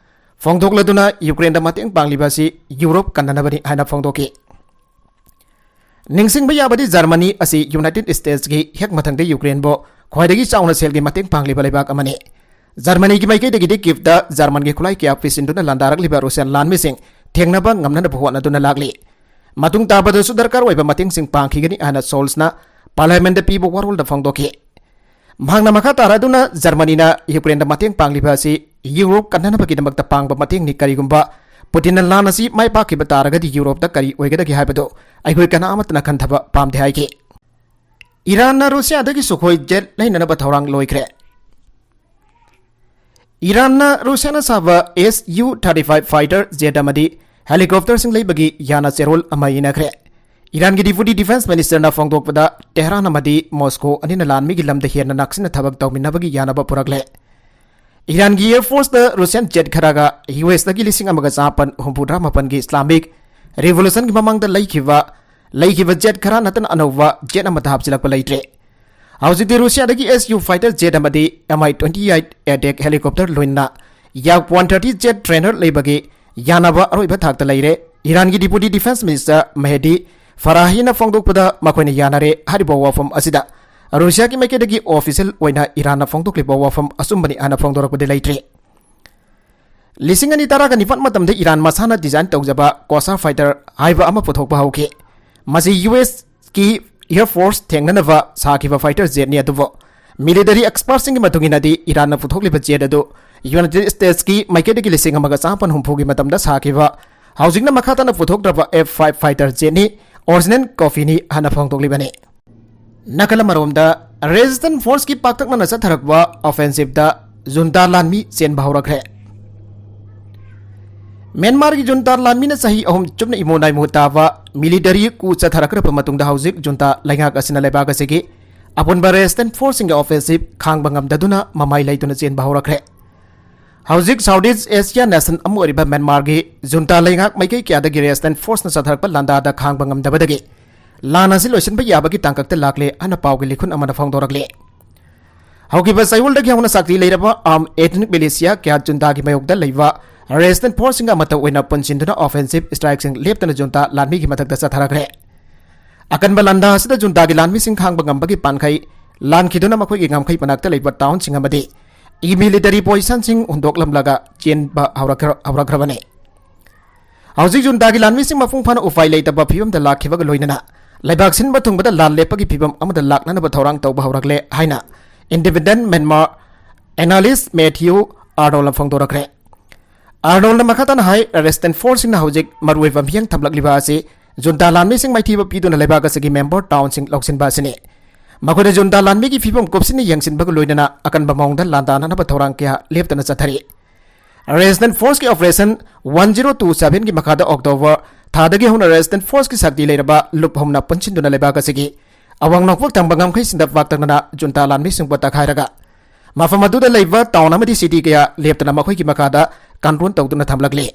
ꯐꯣꯡꯗꯣꯛꯂꯗꯨꯅ ꯌꯨꯀ꯭ꯔꯦꯟꯗ ꯃꯇꯦꯡ ꯄꯥꯡꯂꯤꯕ ꯑꯁꯤ ꯌꯨꯔꯣꯞ ꯀꯟꯅꯅꯕꯅꯤ ꯍꯥꯏꯅ ꯐꯣꯡꯗꯣꯛꯈꯤ꯫ ꯅꯤꯡꯁꯤꯡꯕ ꯌꯥꯕꯗꯤ ꯖꯔꯃꯅꯤ ꯑꯁꯤ ꯌꯨꯅꯥꯏꯇꯦꯗ ꯁ꯭ꯇꯦꯠꯁꯀꯤ ꯍꯦꯛ ꯃꯊꯪꯗ ꯌꯨꯀ꯭ꯔꯦꯟꯕꯨ ꯈ꯭ꯋꯥꯏꯗꯒꯤ ꯆꯥꯎꯅ ꯁꯦꯜꯒꯤ ꯃꯇꯦꯡ ꯄꯥꯡꯂꯤꯕ ꯂꯩꯕꯥꯛ ꯑꯃꯅꯤ꯫ ꯖꯔꯃꯅꯤꯒꯤ ꯃꯥꯏꯀꯩꯗꯒꯤꯗꯤ ꯀꯤꯞꯇ ꯖꯔꯃꯟꯒꯤ ꯈꯨꯠꯂꯥꯏ ꯀꯌꯥ ꯄꯤꯁꯤꯟꯗꯨꯅ ꯂꯥꯟꯗꯥꯔꯛꯂꯤꯕ ꯔꯨꯁꯤꯌꯥꯟ ꯂꯥꯟꯃꯤꯁꯤꯡ ꯊꯦꯡꯅꯕ ꯉꯝꯅꯅꯕ ꯍꯣꯠꯅꯗꯨꯅ ꯂꯥꯛꯂꯤ꯫ ꯃꯇꯨꯡ ꯇꯥꯕꯗꯁꯨ ꯗꯔꯀꯥꯔ ꯑꯣꯏꯕ ꯃꯇꯦꯡꯁꯤꯡ ꯄꯥꯡꯈꯤꯒꯅꯤ ꯍꯥꯏꯅ ꯁꯣꯜꯁꯅ ꯄꯥꯔꯂꯤꯌꯥꯃꯦꯟꯗ ꯄꯤꯕ ꯋꯥꯔꯣꯜꯗ ꯐꯣꯡꯗꯣꯛꯈꯤ꯫ ꯃꯍꯥꯛꯅ ꯃꯈꯥ ꯇꯥꯔꯗꯨꯅ ꯖꯔꯃꯅꯤꯅ ꯌꯨꯀ꯭ꯔꯦꯟꯗ ꯃꯇꯦꯡ ꯄꯥꯡꯂꯤꯕ ꯑꯁꯤ ꯌꯨꯔꯣꯞ ꯀꯟꯅꯅꯕꯒꯤꯗꯃꯛꯇ ꯄꯥꯡꯕ ꯃꯇꯦꯡꯅꯤ꯫ ꯀꯔꯤꯒꯨꯝꯕ ꯄꯨꯇꯤꯟꯅ ꯂꯥꯟ ꯑꯁꯤ ꯃꯥꯏ ꯄꯥꯛꯈꯤꯕ ꯇꯥꯔꯒꯗꯤ ꯌꯨꯔꯣꯞꯇ ꯀꯔꯤ ꯑꯣꯏꯒꯗꯒꯦ ꯍꯥꯏꯕꯗꯨ ꯑꯩꯈꯣꯏ ꯀꯅꯥ ꯑꯃꯠꯇꯅ ꯈꯟꯊꯕ ꯄꯥꯝꯗꯦ ꯍꯥꯏꯈꯤ꯫ ꯏꯔꯥꯟꯅ ꯔꯨꯁꯤꯌꯥꯗꯒꯤ ꯁꯨꯈꯣꯏ ꯖꯦꯠ ꯂꯩꯅꯅꯕ ꯊꯧꯔꯥꯡ ꯂꯣꯏꯈ꯭ꯔꯦ꯫ ꯏꯔꯥꯟꯅ ꯔꯨꯁꯤꯌꯥꯅ ꯁꯥꯕ S U thirty five fighter jet ꯑꯃꯗꯤ ꯍꯦꯂꯤꯀꯣꯞꯇꯔꯁꯤꯡ ꯂꯩꯕꯒꯤ ꯌꯥꯅ ꯆꯦꯔꯣꯜ ꯑꯃ ꯏꯅꯈ꯭ꯔꯦ꯫ ꯏꯔꯥꯟꯒꯤ ꯗꯤꯄꯨꯇꯤ ꯗꯤꯐꯦꯟꯁ ꯃꯤꯅꯤꯁꯇꯔꯅ ꯐꯣꯡꯗꯣꯛꯄꯗ, ꯇꯦꯍꯔꯥꯟ ꯑꯃꯗꯤ ꯃꯣꯁꯀꯣ ꯑꯅꯤꯅ ꯂꯥꯟꯃꯤꯒꯤ ꯂꯝꯗ ꯍꯦꯟꯅ ꯅꯛꯁꯤꯟꯅ ꯊꯕꯛ ꯇꯧꯃꯤꯟꯅꯕꯒꯤ ꯌꯥꯅꯕ ꯄꯨꯔꯛꯂꯦ꯫ ꯏꯔꯥꯟꯒꯤ ꯑꯦꯌꯔ ꯐꯣꯔꯁꯇ ꯔꯨꯁꯤꯌꯥꯟ ꯖꯦꯠ ꯈꯔꯒ ꯌꯨ ꯑꯦꯁꯇꯒꯤ ꯂꯤꯁꯤꯡ ꯑꯃꯒ ꯆꯥꯃꯥꯄꯟ ꯍꯨꯝꯐꯨꯇꯔꯥ ꯃꯥꯄꯟꯒꯤ ꯏꯁꯂꯥꯃꯤꯛ ꯔꯤꯚꯣꯂꯨꯁꯟꯒꯤ ꯃꯃꯥꯡꯗ ꯂꯩꯈꯤꯕ, ꯂꯩꯈꯤꯕ ꯖꯦꯠ ꯈꯔ ꯅꯠꯇꯅ ꯑꯅꯧꯕ ꯖꯦꯠ ꯑꯃꯠꯇ ꯍꯥꯞꯆꯤꯜꯂꯛꯄ ꯂꯩꯇ꯭ꯔꯦ꯫ ꯍꯧꯖꯤꯛꯇꯤ ꯔꯨꯁꯤꯌꯥꯗꯒꯤ ꯑꯦꯁ ꯌꯨ ꯐꯥꯏꯇꯔ ꯖꯦꯠ ꯑꯃꯗꯤ ꯑꯦꯝ ꯑꯥꯏ ꯇ꯭ꯋꯦꯟꯇꯤ ꯑꯦꯠ ꯑꯦꯇꯦꯛ ꯍꯦꯂꯤꯀꯣꯞꯇꯔ ꯂꯣꯏꯅꯅ ꯌꯥꯛ ꯋꯥꯟ ꯊꯥꯔꯇꯤ ꯖꯦꯠ ꯇ꯭ꯔꯦꯅꯔ ꯂꯩꯕꯒꯤ ꯌꯥꯅꯕ ꯑꯔꯣꯏꯕ ꯊꯥꯛꯇ ꯂꯩꯔꯦ꯫ ꯏꯔꯥꯟꯒꯤ ꯗꯤꯄꯨꯇꯤ ꯗꯤꯐꯦꯟꯁ ꯃꯤꯅꯤꯁꯇꯔ ꯃꯦꯍꯗꯤ ꯐꯔꯥꯍꯤꯅ ꯐꯣꯡꯗꯣꯛꯄꯗ, ꯃꯈꯣꯏꯅ ꯌꯥꯅꯔꯦ ꯍꯥꯏꯔꯤꯕ ꯋꯥꯐꯝ ꯑꯁꯤꯗ ꯔꯨꯁꯤꯌꯥꯒꯤ ꯃꯥꯏꯀꯩꯗꯒꯤ ꯑꯣꯐꯤꯁꯤꯌꯦꯜ ꯑꯣꯏꯅ ꯏꯔꯥꯟꯅ ꯐꯣꯡꯗꯣꯛꯂꯤꯕ ꯋꯥꯐꯝ ꯑꯆꯨꯝꯕꯅꯤ ꯍꯥꯏꯅ ꯐꯣꯡꯗꯣꯔꯛꯄꯗꯤ ꯂꯩꯇ꯭ꯔꯤ꯫ ꯂꯤꯁꯤꯡ ꯑꯅꯤ ꯇꯔꯥꯒ ꯅꯤꯄꯥꯟ ꯃꯇꯝꯗ ꯏꯔꯥꯟ ꯃꯁꯥꯅ ꯗꯤꯖꯥꯏꯟ ꯇꯧꯖꯕ ꯀꯣꯁꯥ ꯐꯥꯏꯇꯔ ꯍꯥꯏꯕ ꯑꯃ ꯄꯨꯊꯣꯛꯄ ꯍꯧꯈꯤ꯫ ꯃꯁꯤ ꯌꯨ ꯑꯦꯁꯀꯤ ꯑꯦꯌꯔ ꯐꯣꯔꯁ ꯊꯦꯡꯅꯅꯕ ꯁꯥꯈꯤꯕ ꯐꯥꯏꯇꯔ ꯖꯦꯠꯅꯤ, ꯑꯗꯨꯕꯨ ꯃꯤꯂꯤꯇꯔꯤ ꯑꯦꯛꯁꯄꯔꯠꯁꯤꯡꯒꯤ ꯃꯇꯨꯡ ꯏꯟꯅꯗꯤ ꯏꯔꯥꯟꯅ ꯄꯨꯊꯣꯛꯂꯤꯕ ꯖꯦꯠ ꯑꯗꯨ ꯌꯨꯅꯥꯏꯇꯦꯗ ꯁ꯭ꯇꯦꯠꯁꯀꯤ ꯃꯥꯏꯀꯩꯗꯒꯤ ꯂꯤꯁꯤꯡ ꯑꯃꯒ ꯆꯥꯃꯥꯄꯟ ꯍꯨꯝꯐꯨꯒꯤ ꯃꯇꯝꯗ ꯁꯥꯈꯤꯕ, ꯍꯧꯖꯤꯛꯅ ꯃꯈꯥ ꯇꯥꯅ ꯄꯨꯊꯣꯛꯇ꯭ꯔꯕ ꯑꯦꯐ ꯐꯥꯏꯚ ꯐꯥꯏꯇꯔ ꯖꯦꯠꯅꯤ, ꯑꯣꯔꯤꯖꯤꯅꯦꯜ ꯀꯣꯄꯤꯅꯤ ꯍꯥꯏꯅ ꯐꯣꯡꯗꯣꯛꯂꯤꯕꯅꯤ꯫ ꯅꯥꯀꯜ ꯑꯃꯔꯣꯝꯗ, ꯔꯦꯖꯤꯁꯇꯦꯟꯁ ꯐꯣꯔꯁꯀꯤ ꯄꯥꯛꯇꯛꯅꯅ ꯆꯠꯊꯔꯛꯄ ꯑꯣꯐꯦꯟꯁꯤꯞꯇ ꯖꯨꯟꯇꯥ ꯂꯥꯟꯃꯤ ꯆꯦꯟꯕ ꯍꯧꯔꯛꯈ꯭ꯔꯦ꯫ ꯃ꯭ꯌꯥꯟꯃꯥꯔꯒꯤ ꯖꯨꯟꯇꯥ ꯂꯥꯟꯃꯤꯅ ꯆꯍꯤ ꯑꯍꯨꯝ ꯆꯨꯞꯅ ꯏꯃꯣ ꯅꯥꯏꯃꯣ ꯇꯥꯕ ꯃꯤꯂꯤꯇꯔꯤ ꯀꯨ ꯆꯠꯊꯔꯛꯈ꯭ꯔꯕ ꯃꯇꯨꯡꯗ, ꯍꯧꯖꯤꯛ ꯖꯨꯟꯇꯥ ꯂꯩꯉꯥꯛ ꯑꯁꯤꯅ ꯂꯩꯕꯥꯛ ꯑꯁꯤꯒꯤ ꯑꯄꯨꯟꯕ ꯔꯦꯖꯤꯁꯇꯦꯟꯁ ꯐꯣꯔꯁꯁꯤꯡꯒꯤ ꯑꯣꯐꯦꯟꯁꯤꯞ ꯈꯥꯡꯕ ꯉꯝꯗꯗꯨꯅ ꯃꯃꯥꯏ ꯂꯩꯇꯨꯅ ꯆꯦꯟꯕ ꯍꯧꯔꯛꯈ꯭ꯔꯦ꯫ ꯍꯧꯖꯤꯛ ꯁꯥꯎꯠ ꯏꯁ ꯑꯦꯁꯤꯌꯥ ꯅꯦꯁꯟ ꯑꯃ ꯑꯣꯏꯔꯤꯕ ꯃ꯭ꯌꯥꯟꯃꯥꯔꯒꯤ ꯖꯨꯟꯇꯥ ꯂꯩꯉꯥꯛ ꯃꯥꯏꯀꯩ ꯀꯌꯥꯗꯒꯤ ꯔꯦꯖꯤꯁꯇꯦꯟꯁ ꯐꯣꯔꯁꯅ ꯆꯠꯊꯔꯛꯄ ꯂꯥꯟꯗꯥꯗ ꯈꯥꯡꯕ ꯉꯝꯗꯕꯗꯒꯤ ꯂꯥꯟ ꯑꯁꯤ ꯂꯣꯏꯁꯤꯟꯕ ꯌꯥꯕꯒꯤ ꯇꯥꯡꯀꯛꯇ ꯂꯥꯛꯂꯦ ꯍꯥꯏꯅ ꯄꯥꯎꯒꯤ ꯂꯤꯈꯨꯟ ꯑꯃꯅ ꯐꯣꯡꯗꯣꯔꯛꯂꯤ꯫ ꯍꯧꯈꯤꯕ ꯆꯌꯣꯜꯗꯒꯤ ꯍꯧꯅ ꯁꯛꯇꯤ ꯂꯩꯔꯕ ꯑꯥꯔꯝ ꯑꯦꯊꯅꯤꯛ ꯃꯤꯂꯤꯁꯤꯌꯥ ꯀꯌꯥ ꯖꯨꯟꯇꯥꯒꯤ ꯃꯥꯌꯣꯛꯇ ꯂꯩꯕ ꯔꯦꯖꯤꯁꯇꯦꯟꯁ ꯐꯣꯔꯁꯁꯤꯡꯒ ꯑꯃꯠꯇ ꯑꯣꯏꯅ ꯄꯨꯟꯁꯤꯟꯗꯨꯅ ꯑꯣꯐꯦꯟꯁꯤꯞ ꯏꯁꯇ꯭ꯔꯥꯏꯛꯁꯤꯡ ꯂꯦꯞꯇꯅ ꯖꯨꯟꯇꯥ ꯂꯥꯟꯃꯤꯒꯤ ꯃꯊꯛꯇ ꯆꯠꯊꯔꯛꯈ꯭ꯔꯦ꯫ ꯑꯀꯟꯕ ꯂꯥꯟꯗꯥ ꯑꯁꯤꯗ ꯖꯨꯟꯇꯥꯒꯤ ꯂꯥꯟꯃꯤꯁꯤꯡ ꯈꯥꯡꯕ ꯉꯝꯕꯒꯤ ꯄꯥꯟꯈꯩ ꯂꯥꯟꯈꯤꯗꯨꯅ ꯃꯈꯣꯏꯒꯤ ꯉꯝꯈꯩ ꯃꯅꯥꯛꯇ ꯂꯩꯕ ꯇꯥꯎꯟꯁꯤꯡ ꯑꯃꯗꯤ ꯏ ꯃꯤꯂꯤꯇꯔꯤ ꯄꯣꯖꯤꯁꯟꯁꯤꯡ ꯍꯨꯟꯗꯣꯛꯂꯝꯂꯒ ꯆꯦꯟꯕ ꯍꯧꯔꯛꯈ꯭ꯔ-, ꯍꯧꯔꯛꯈ꯭ꯔꯕꯅꯤ꯫ ꯍꯧꯖꯤꯛ ꯖꯨꯟꯇꯥꯒꯤ ꯂꯥꯟꯃꯤꯁꯤꯡ ꯃꯄꯨꯡ ꯐꯥꯅ ꯎꯄꯥꯏ ꯂꯩꯇꯕ ꯐꯤꯕꯝꯗ ꯂꯥꯛꯈꯤꯕꯒ ꯂꯣꯏꯅꯅ ꯂꯩꯕꯥꯛ ꯁꯤꯟꯕ ꯊꯨꯡꯕꯗ ꯂꯥꯟ ꯂꯦꯞꯄꯒꯤ ꯐꯤꯕꯝ ꯑꯃꯗ ꯂꯥꯛꯅꯅꯕ ꯊꯧꯔꯥꯡ ꯇꯧꯕ ꯍꯧꯔꯛꯂꯦ ꯍꯥꯏꯅ ꯏꯟꯗꯤꯄꯦꯟꯗꯦꯟꯠ ꯃ꯭ꯌꯥꯟꯃꯥꯔ ꯑꯦꯅꯥꯂꯤꯁꯠ ꯃꯦꯊ꯭ꯌꯨ ꯑꯥꯔꯅꯣꯜꯅ ꯐꯣꯡꯗꯣꯔꯛꯈ꯭ꯔꯦ꯫ ꯑꯥꯔꯅꯣꯜꯅ ꯃꯈꯥ ꯇꯥꯅ ꯍꯥꯏ, ꯔꯦꯖꯤꯁꯇꯦꯟꯁ ꯐꯣꯔꯁꯁꯤꯡꯅ ꯍꯧꯖꯤꯛ ꯃꯔꯨꯑꯣꯏꯕ ꯃꯤꯠꯌꯦꯡ ꯊꯝꯂꯛꯂꯤꯕ ꯑꯁꯤ ꯖꯨꯟꯇꯥ ꯂꯥꯟꯃꯤꯁꯤꯡ ꯃꯥꯏꯊꯤꯕ ꯄꯤꯗꯨꯅ ꯂꯩꯕꯥꯛ ꯑꯁꯤꯒꯤ ꯃꯦꯝꯕꯔ ꯇꯥꯎꯟꯁꯤꯡ ꯂꯧꯁꯤꯟꯕ ꯑꯁꯤꯅꯤ꯫ ꯃꯈꯣꯏꯅ ꯖꯨꯟꯇꯥ ꯂꯥꯟꯃꯤꯒꯤ ꯐꯤꯕꯝ ꯀꯨꯞꯁꯤꯟꯅ ꯌꯦꯡꯁꯤꯟꯕꯒ ꯂꯣꯏꯅꯅ ꯑꯀꯟꯕ ꯃꯑꯣꯡꯗ ꯂꯥꯟꯗꯥꯅꯅꯕ ꯊꯧꯔꯥꯡ ꯀꯌꯥ ꯂꯦꯞꯇꯅ ꯆꯠꯊꯔꯤ꯫ Resistance Forceꯀꯤ Operation one zero two sevenꯒꯤ ꯃꯈꯥꯗ October ꯊꯥꯗꯒꯤ ꯍꯧꯅ Resistance Forceꯀꯤ ꯁꯛꯇꯤ ꯂꯩꯔꯕ ꯂꯨꯞ ꯑꯍꯨꯝꯅ ꯄꯨꯟꯁꯤꯟꯗꯨꯅ ꯂꯩꯕꯥꯛ ꯑꯁꯤꯒꯤ ꯑꯋꯥꯡ ꯅꯣꯡꯄꯣꯛ ꯊꯪꯕ ꯉꯝꯈꯩꯁꯤꯡꯗ ꯄꯥꯛꯇꯛꯅꯅ ꯖꯨꯟꯇꯥ ꯂꯥꯟꯃꯤꯁꯤꯡꯕꯨ ꯇꯛꯈꯥꯏꯔꯒ ꯃꯐꯝ ꯑꯗꯨꯗ ꯂꯩꯕ town ꯑꯃꯗꯤ city ꯀꯌꯥ ꯂꯦꯞꯇꯅ ꯃꯈꯣꯏꯒꯤ ꯃꯈꯥꯗ control ꯇꯧꯗꯨꯅ ꯊꯝꯂꯛꯂꯤ꯫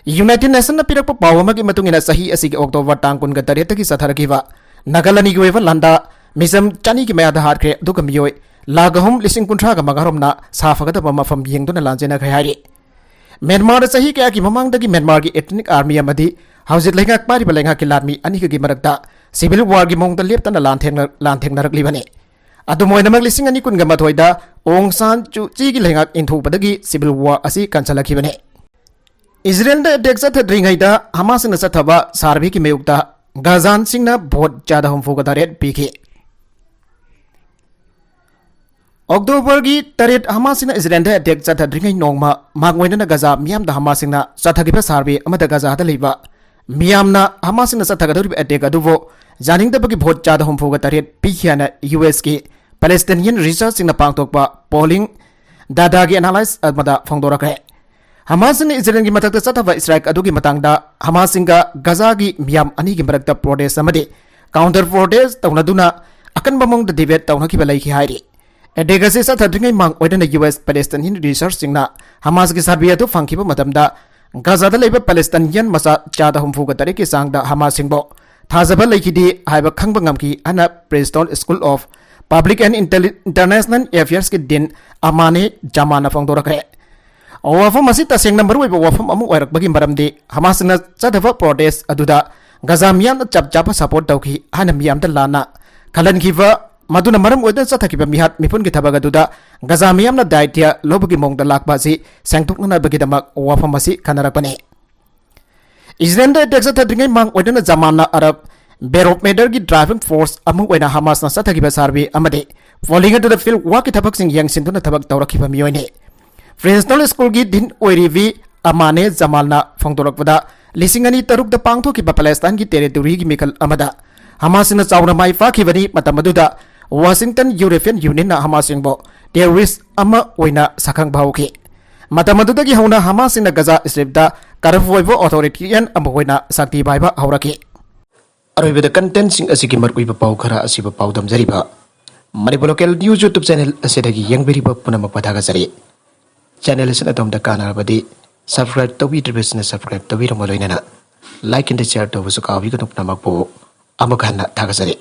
United Nationsꯅ ꯄꯤꯔꯛꯄ ꯄꯥꯎ ꯑꯃꯒꯤ ꯃꯇꯨꯡ ꯏꯟꯅ, ꯆꯍꯤ ꯑꯁꯤꯒꯤ October ꯇꯥꯡ ꯀꯨꯟꯒ ꯇꯔꯦꯠꯇꯒꯤ ꯆꯠꯊꯔꯛꯈꯤꯕ ꯅꯥꯒꯜ ꯑꯅꯤꯒꯤ ꯑꯣꯏꯕ ꯂꯥꯟꯗꯥ ꯃꯤꯆꯝ ꯆꯅꯤꯒꯤ ꯃꯌꯥꯗ ꯍꯥꯠꯈ꯭ꯔꯦ, ꯑꯗꯨꯒ ꯃꯤꯑꯣꯏ ꯂꯥꯈ ꯑꯍꯨꯝ ꯂꯤꯁꯤꯡ ꯀꯨꯟꯊ꯭ꯔꯥꯒ ꯃꯉꯥꯔꯣꯝꯅ ꯁꯥꯐꯒꯗꯕ ꯃꯐꯝ ꯌꯦꯡꯗꯨꯅ ꯂꯥꯟꯖꯦꯟꯅꯈ꯭ꯔꯦ ꯍꯥꯏꯔꯤ꯫ ꯃ꯭ꯌꯥꯟꯃꯥꯔꯗ ꯆꯍꯤ ꯀꯌꯥꯒꯤ ꯃꯃꯥꯡꯗꯒꯤ ꯃ꯭ꯌꯥꯟꯃꯥꯔꯒꯤ Ethnic Army ꯑꯃꯗꯤ ꯍꯧꯖꯤꯛ ꯂꯩꯉꯥꯛ ꯄꯥꯏꯔꯤꯕ ꯂꯩꯉꯥꯛꯀꯤ ꯂꯥꯟꯃꯤ ꯑꯅꯤꯒꯒꯤ ꯃꯔꯛꯇ civil warꯒꯤ ꯃꯑꯣꯡꯗ ꯂꯦꯞꯇꯅ ꯂꯥꯟꯊꯦꯡꯅ-, ꯂꯥꯟꯊꯦꯡꯅꯔꯛꯂꯤꯕꯅꯤ꯫ ꯑꯗꯨꯝ ꯑꯣꯏꯅꯃꯛ, ꯂꯤꯁꯤꯡ ꯑꯅꯤ ꯀꯨꯟꯒ ꯃꯥꯊꯣꯏꯗ ꯑꯣꯡ ꯁꯥꯟ ꯁꯨ ꯆꯤꯒꯤ ꯂꯩꯉꯥꯛ ꯏꯟꯊꯣꯛꯄꯗꯒꯤ civil war ꯑꯁꯤ ꯀꯟꯁꯤꯜꯂꯛꯈꯤꯕꯅꯤ꯫ ꯏꯖꯔꯦꯜꯗ attack ꯆꯠꯊꯗ꯭ꯔꯤꯉꯩꯗ ꯍꯃꯥꯁꯅ ꯆꯠꯊꯕ surveyꯒꯤ ꯃꯥꯌꯣꯛꯇ ꯒꯥꯖꯥꯟꯁꯤꯡꯅ vote ꯆꯥꯗ ꯍꯨꯝꯐꯨꯒ ꯇꯔꯦꯠ ꯄꯤꯈꯤ꯫ Octoberꯒꯤ ꯇꯔꯦꯠ ꯍꯃꯥꯁꯁꯤꯡꯅ ꯏꯖꯔꯦꯜꯗ attack ꯆꯠꯊꯗ꯭ꯔꯤꯉꯩ ꯅꯣꯡꯃ ꯃꯥꯡ ꯑꯣꯏꯅꯅ ꯒꯥꯖꯥ ꯃꯤꯌꯥꯝꯗ ꯍꯃꯥꯁꯁꯤꯡꯅ ꯆꯠꯊꯈꯤꯕ survey ꯑꯃꯗ ꯒꯥꯖꯥꯗ ꯂꯩꯕ ꯃꯤꯌꯥꯝꯅ ꯍꯃꯥꯁꯁꯤꯡꯅ ꯆꯠꯊꯒꯗꯧꯔꯤꯕ attack ꯑꯗꯨꯕꯨ ꯌꯥꯅꯤꯡꯗꯕꯒꯤ vote ꯆꯥꯗ ꯍꯨꯝꯐꯨꯒ ꯇꯔꯦꯠ ꯄꯤꯈꯤ ꯍꯥꯏꯅ USꯀꯤ Palestinian researchꯁꯤꯡꯅ ꯄꯥꯡꯊꯣꯛꯄ polling dataꯒꯤ analysis ꯑꯃꯗ ꯐꯣꯡꯗꯣꯔꯛꯈ꯭ꯔꯦ꯫ ꯍꯃꯥꯁꯅ ꯏꯖꯔꯦꯜꯒꯤ ꯃꯊꯛꯇ ꯆꯠꯊꯕ strike ꯑꯗꯨꯒꯤ ꯃꯇꯥꯡꯗ ꯍꯃꯥꯁꯁꯤꯡꯒ ꯒꯥꯖꯥꯒꯤ ꯃꯤꯌꯥꯝ ꯑꯅꯤꯒꯤ ꯃꯔꯛꯇ protest ꯑꯃꯗꯤ counter protest ꯇꯧꯅꯗꯨꯅ ꯑꯀꯟꯕ ꯃꯑꯣꯡꯗ debate ꯇꯧꯅꯈꯤꯕ ꯂꯩꯈꯤ ꯍꯥꯏꯔꯤ꯫ Attack ꯑꯁꯤ ꯆꯠꯊꯗ꯭ꯔꯤꯉꯩ ꯃꯥꯡ ꯑꯣꯏꯅꯅ US Palestinian researchꯁꯤꯡꯅ ꯍꯃꯥꯁꯀꯤ survey ꯑꯗꯨ ꯐꯪꯈꯤꯕ ꯃꯇꯝꯗ ꯒꯥꯖꯥꯗ ꯂꯩꯕ Palestinian ꯃꯆꯥ ꯆꯥꯗ ꯍꯨꯝꯐꯨꯒ ꯇꯔꯦꯠꯀꯤ ꯆꯥꯡꯗ ꯍꯃꯥꯁꯁꯤꯡꯕꯨ ꯊꯥꯖꯕ ꯂꯩꯈꯤꯗꯦ ꯍꯥꯏꯕ ꯈꯪꯕ ꯉꯝꯈꯤ ꯍꯥꯏꯅ Princeton School of Public and Intelli-, International Affairsꯀꯤ Dean ꯑꯃꯥꯅꯦ ꯖꯃꯥꯟꯅ ꯐꯣꯡꯗꯣꯔꯛꯈ꯭ꯔꯦ꯫ ꯋꯥꯐꯝ ꯑꯁꯤ ꯇꯁꯦꯡꯅ ꯃꯔꯨꯑꯣꯏꯕ ꯋꯥꯐꯝ ꯑꯃ ꯑꯣꯏꯔꯛꯄꯒꯤ ꯃꯔꯝꯗꯤ ꯍꯃꯥꯁꯅ ꯆꯠꯊꯕ protest ꯑꯗꯨꯗ ꯒꯥꯖꯥ ꯃꯤꯌꯥꯝꯅ ꯆꯞ ꯆꯥꯕ support ꯇꯧꯈꯤ ꯍꯥꯏꯅ ꯃꯤꯌꯥꯝꯗ ꯂꯥꯟꯅ ꯈꯜꯍꯟꯈꯤꯕ, ꯃꯗꯨꯅ ꯃꯔꯝ ꯑꯣꯏꯗꯨꯅ ꯆꯠꯊꯈꯤꯕ ꯃꯤꯍꯥꯠ ꯃꯤꯄꯨꯟꯒꯤ ꯊꯕꯛ ꯑꯗꯨꯗ ꯒꯥꯖꯥ ꯃꯤꯌꯥꯝꯅ ꯗꯥꯏꯇ꯭ꯌ ꯂꯧꯕꯒꯤ ꯃꯑꯣꯡꯗ ꯂꯥꯛꯄ ꯑꯁꯤ ꯁꯦꯡꯗꯣꯛꯅꯅꯕꯒꯤꯗꯃꯛ ꯋꯥꯐꯝ ꯑꯁꯤ ꯈꯟꯅꯔꯛꯄꯅꯤ꯫ ꯏꯖꯔꯦꯜꯗ attack ꯆꯠꯊꯗ꯭ꯔꯤꯉꯩ ꯃꯥꯡ ꯑꯣꯏꯗꯨꯅ ꯖꯃꯥꯟꯅ ꯑꯔꯕ Barometerꯒꯤ driving force ꯑꯃ ꯑꯣꯏꯅ ꯍꯃꯥꯁꯅ ꯆꯠꯊꯈꯤꯕ survey ꯑꯃꯗꯤ polling ꯑꯗꯨꯗ field workꯀꯤ ꯊꯕꯛꯁꯤꯡ ꯌꯦꯡꯁꯤꯟꯗꯨꯅ ꯊꯕꯛ ꯇꯧꯔꯛꯈꯤꯕ ꯃꯤꯑꯣꯏꯅꯤ꯫ Princeton Schoolꯒꯤ Dean ꯑꯣꯏꯔꯤꯕꯤ ꯑꯃꯥꯅꯦ ꯖꯃꯥꯜꯅ ꯐꯣꯡꯗꯣꯔꯛꯄꯗ, ꯂꯤꯁꯤꯡ ꯑꯅꯤ ꯇꯔꯨꯛꯇ ꯄꯥꯡꯊꯣꯛꯈꯤꯕ Palestineꯒꯤ territoryꯒꯤ ꯃꯤꯈꯜ ꯑꯃꯗ ꯍꯃꯥꯁꯁꯤꯡꯅ ꯆꯥꯎꯅ ꯃꯥꯏ ꯄꯥꯛꯈꯤꯕꯅꯤ꯫ ꯃꯇꯝ ꯑꯗꯨꯗ ꯋꯥꯁꯤꯡꯇꯟ ꯌꯨꯔꯣꯄꯤꯌꯟ ꯌꯨꯅꯤꯌꯟꯅ ꯍꯃꯥꯁꯁꯤꯡꯕꯨ ꯇꯦꯔꯣꯔꯤꯁ ꯑꯃ ꯑꯣꯏꯅ ꯁꯛꯈꯪꯕ ꯍꯧꯈꯤ꯫ ꯃꯇꯝ ꯑꯗꯨꯗꯒꯤ ꯍꯧꯅ ꯍꯃꯥꯁꯁꯤꯡꯅ ꯒꯖꯥ ꯁ꯭ꯇ꯭ꯔꯤꯞꯇ ꯀꯔꯞ ꯑꯣꯏꯕ ꯑꯣꯊꯣꯔꯤꯇꯤꯌꯟ ꯑꯃ ꯑꯣꯏꯅ ꯁꯛꯇꯤ ꯄꯥꯏꯕ ꯍꯧꯔꯛꯈꯤ꯫ ꯑꯔꯣꯏꯕꯗ ꯀꯟꯇꯦꯟꯁꯤꯡ ꯑꯁꯤꯒꯤ ꯃꯔꯨꯑꯣꯏꯕ ꯄꯥꯎ ꯈꯔ ꯑꯁꯤꯕꯨ ꯄꯥꯎꯗꯝꯖꯔꯤꯕ Manipur local news YouTube channel ꯑꯁꯤꯗꯒꯤ ꯌꯦꯡꯕꯤꯔꯤꯕ ꯄꯨꯝꯅꯃꯛꯄꯨ ꯊꯥꯒꯠꯆꯔꯤ꯫ ꯆꯦꯅꯦꯜ ꯑꯁꯤꯅ ꯑꯗꯣꯝꯗ ꯀꯥꯟꯅꯔꯕꯗꯤ ꯁꯕꯁꯀ꯭ꯔꯥꯏꯕ ꯇꯧꯕꯤꯗ꯭ꯔꯤꯕꯁꯤꯡꯅ ꯁꯕꯁꯀ꯭ꯔꯥꯏꯕ ꯇꯧꯕꯤꯔꯝꯕ ꯂꯣꯏꯅꯅ ꯂꯥꯏꯛ ꯑꯦꯟ ꯁꯤꯌꯔ ꯇꯧꯕꯁꯨ ꯀꯥꯎꯕꯤꯒꯅꯨ꯫ ꯄꯨꯝꯅꯃꯛꯄꯨ ꯑꯃꯨꯛ ꯍꯟꯅ ꯊꯥꯒꯠꯆꯔꯤ꯫